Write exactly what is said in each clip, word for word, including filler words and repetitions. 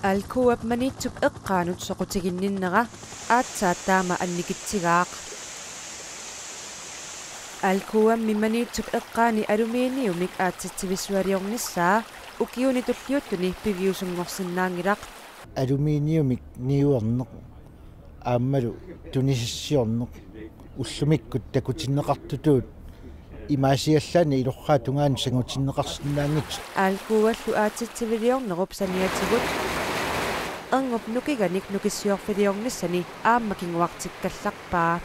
Alcoap Maniitsup eqqaanut soqutiginninnera aatsaat taama annikitsigaaq. Alcoammi Maniitsup eqqaani aluminiumik aatsitsivissualiornissaa ukiuni tulliuttuni piviusunngorsinnaanngilaq. Aluminiumik niuerneq aammalu tunisassiorneq ullumikkut takutinneqartutut imaasiallaannaq ilorraap tungaanut sangutinneqarsinnaanngitsoq. Alcoallu aatsitsiviliornerup saniatigut erngup nukinganik nukissiorfiliornissani aamma kinguartikkallarpaa.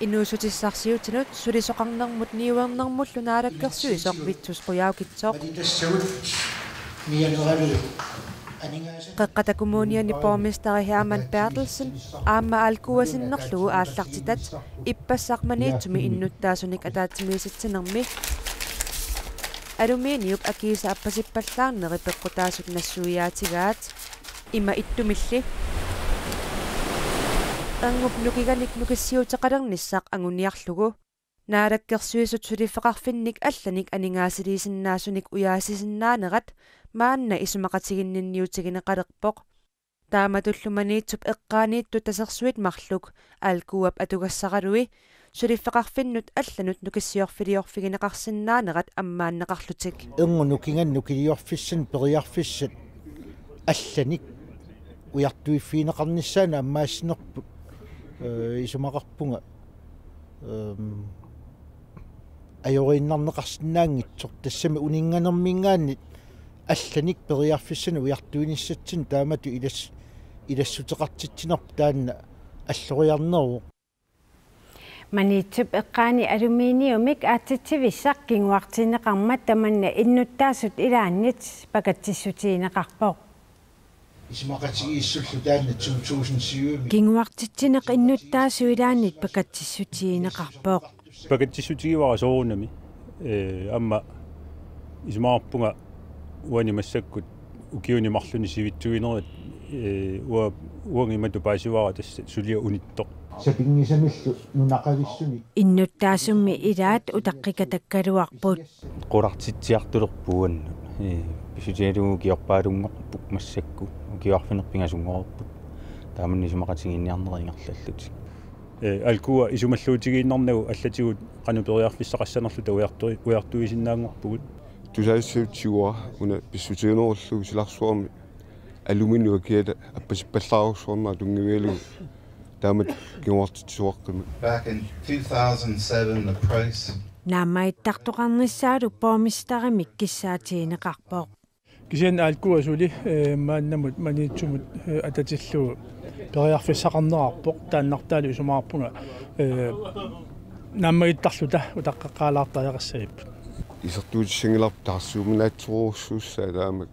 Inuussutissarsiutinut sulisoqarnermut niuernermullu naalakkersuisoq Vittus Qujaukitsoq. Qeqqata Kommuniani borgmesteri Hermann Berthelsen aamma Alcoa sinnerlugu aallartitat ippassaq Maniitsumi innuttaasunik ataatsimiisitsinermi aluminiup akiisa appasippallaarneri peqqutaasut nassuiaatigaat. Ima ittumilli erngup nukinganik nukissiuteqalernissaq anguniarlugu naalakkersuisut suliffeqarfinnik allanik aningaasaliisinnaasunik ujaasisinnaanerat maanna isumaqatiginninniutigineqalerpoq. Taamatullu Maniitsup eqqaaniittut tasersuit marluk Alcoap atugassaralui suliffeqarfinnut allanut nukissiorfiliorfigineqarsinnaanerat ammaanneqarlutik. Erngup nukinganik nukiliorfissanik periarfissat allanik ujartuiffigineqarnissaannut ammaassinerput, ee, isumaqarpunga, ehm, ajoriinnarneqarsinnaanngitsoq, tassami uninnganermiingaanniit allanik periarfissanik ujartuinissatsinnut taamatut ilas-, ilassuteqartitsinerput taanna alloriarneruvoq. Maniitsup eqqaani aluminiumik aatsitsivissaq kinguartinneqarmat tamanna innuttaasut ilaannit pakatsissutigineqarpoq. Isumaqatigiissullu taanna to tusind syv-mi. Kinguartitsineq innuttaasut ilaannit pakatsissutigineqarpoq. Pakatsissutigivara soorunami. Ee, aamma isumaqarpunga uani massakkut ukiuni marlunni sivitsuinerit, ee, ua-, uanga imatut paasivara tassa suliaq unittoq. Sapinngisamillu nunaqavissuni. Innuttaasummi ilaat utaqqikatakkaluarput. Qulartitsiartulerpugut uannut. Ee, pissutigalugu ukiorpaalunngorput massakkut, ukiorarfineq pingasunngorput. Taamani isumaqatigiinniarnerit ingerlallutik. Ee, Alcoa isumalluutigiinnarnagu allatigut qanoq periarfissaqassanerluta ujartui-, ujartuisinnaanngorpugut. Tusagassiuutitigut una pissutiginerullugu silarsuarmi aluminiumik akiata appasippallaarusuarnera tunngavigalugu taamatut kinguartitsisoqaqqimmat. Back in two thousand seven, the price. Naammaittartoqarnissaalu borgmesterimik kissaatigineqarpoq. Kisianni Alcoa suli, ee, maannamut Maniitsumut, ee, atatillugu periarfissaqarnerarpoq, taannartaalu isumaqarpunga, ee, naammagittarluta utaqqeqqaalaartariaqassagipput. Isertuutissanngilarput taarsiuminaatsorujussuussaaq taamak.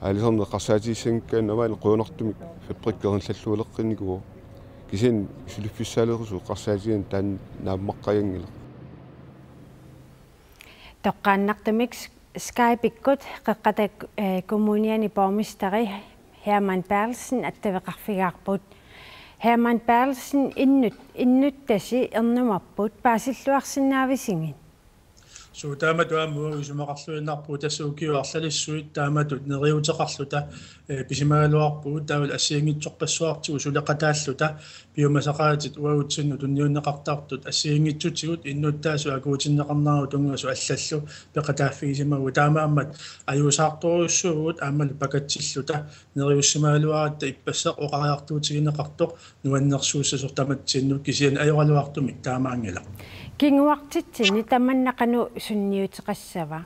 Aalisarneq eqqarsaatigissanngikkaanni maani qujanartumik fabrikki erinallallualeqqinnikuuvoq. Kisianni suliffissaaleqisut eqqarsaatigineq taanna naammaqqajanngilaq. Toqqaannartumik Skype-ikkut Qeqqata, ee, Kommuniani borgmesteri Hermann Berthelsen attaveqarfigaarput. Hermann Berthelsen, innut-, innuttasi ernumapput, paasilluarsinnaavisigit? Suu, taamatut aamma uagut isumaqarluinnarpugut tassa ukiut arlalissuit taamatut neriuuteqarluta, ee, pisimagaluarpugut taavalu assigiinngitsorpassuartigut suleqataalluta piumasaqaatit uagutsinnut tunniunneqartartut assigiinngitsutigut innuttaasut akuutinneqarneranut tunngasut allallu peqataaffigisimaguit. Taamaammat ajuusaartorujussuuvugut aammalu pakatsilluta neriussimagaluaratta ippassaq oqariartuutigineqartoq nuannersuussasoq tamatsinnut, kisianni ajoraluartumik taamaanngilaq. Kinguartitsinni tamanna qanoq sunniuteqassava?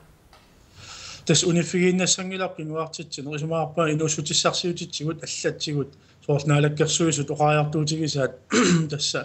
Tassa uniffigiinnassanngilarput kinguartitsineq, isumaqarpunga inuussutissarsiutitigut allatsigut soorlu naalakkersuisut oqariartuutigisaat tassa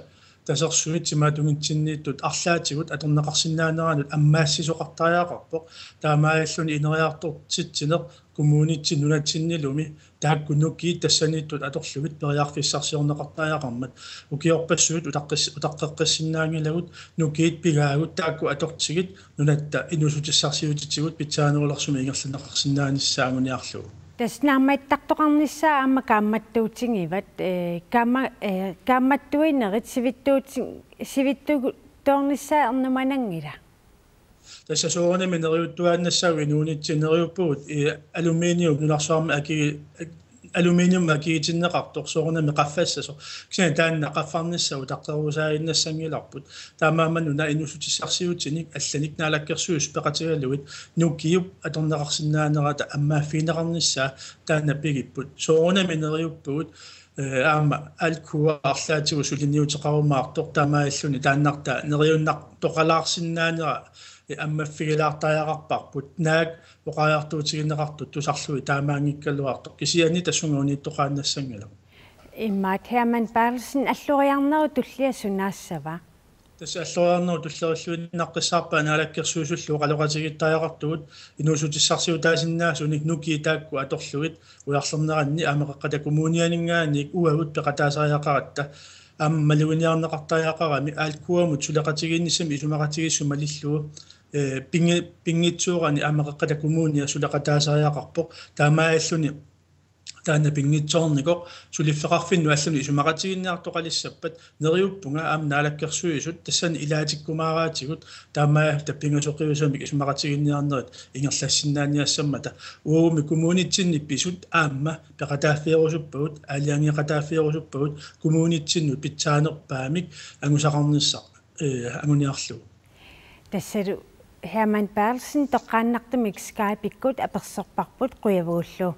tasersuit timaatunngitsinniittut arlaatigut atorneqarsinnaaneranut ammaassisoqartariaqarpoq. Taamaalilluni ineriartortitsineq kommunitsinni nunatsinnilumi taakku nukiit tassaniittut atorlugit periarfissarsiorneqartariaqarmat. Ukiorpassuit utaqqis-, utaqqeqqissinnaanngilagut, nukiit pigaagut taakku atortigit nunatta inuussutissarsiutitigut pitsaanerulersumik ingerlanneqarsinnaanissaa anguniarlugu. Tassa naammaittartoqarnissaa aamma kaammattuutigivat, ee, kaamma-, ee, kaammattuinerit sivittuuti-, sivittuuttoornissaa ernumananngila? Tassa soorunami neriuttuaannassaagut inuunitsinni, neriuppugut i aluminium nunarsuarmi aki-, aluminium akigitinneqartoq soorunami qaffassasoq. Kisianni taanna qaffarnissaa utaqqerusaannassanngilaq. Taamaammat una inuussutissarsiutinik allanik naalakkersuisut peqatigalugit nukiup atorneqarsinnaanerata ammaaffigineqarnissaa taanna pigipput. Soorunami neriuppugut, eh, aamma Alcoa arlaatigut suliniuteqarumaartoq, taamaalilluni taannartaa neriunnar-, toqalaarsinnaanera, eh, ammaffigilaartariaqarparput. Naak oqariartuutigineqartut tusarlugit taamaanngikkaluartoq. Kisianni tassunga uniittoqaannassanngilaq. Immaqa Hermann Berthelsen, alloriarnerup tullia sunaassava? Tassa alloriarnerup tulleriilluinnaqqissaarpaa naalakkersuisullu oqaloqatigiittariaqartugut inuussutissarsiutaasinnaasunik nukii taakku atorlugit ujarlerneranni aamma Qeqqata Kommunianinngaanniit uagut peqataasariaqaratta. Aamma maluginiarneqartariaqarami Alcoamut suleqatigiinnissamik isumaqatigiissut malillugu, eh, pingi-, pinngitsoorani aamma Qeqqata Kommunia suleqataasariaqarpoq. Taamaalilluni taanna pinngitsoornikoq suliffeqarfinnut allani isumaqatigiinniartoqalissappat neriuppunga aamma naalakkersuisut tassani ilaatikkumaaraatigut taamaalilluta pingasoqiusamik isumaqatigiinniarnerit ingerlassinnaaniassammata. Uagummi kommunitsinni pisut aamma peqataaffigerusuppagut, aalajangeeqataaffigeriarusuppagut, kommunitsinnut pitsaanerpaamik angusaqarnissaq, eh, anguniarlugu. Tassalu Hermann Berthelsen toqqaannartumik Skype-ikkut apersorparput, qujavugullu.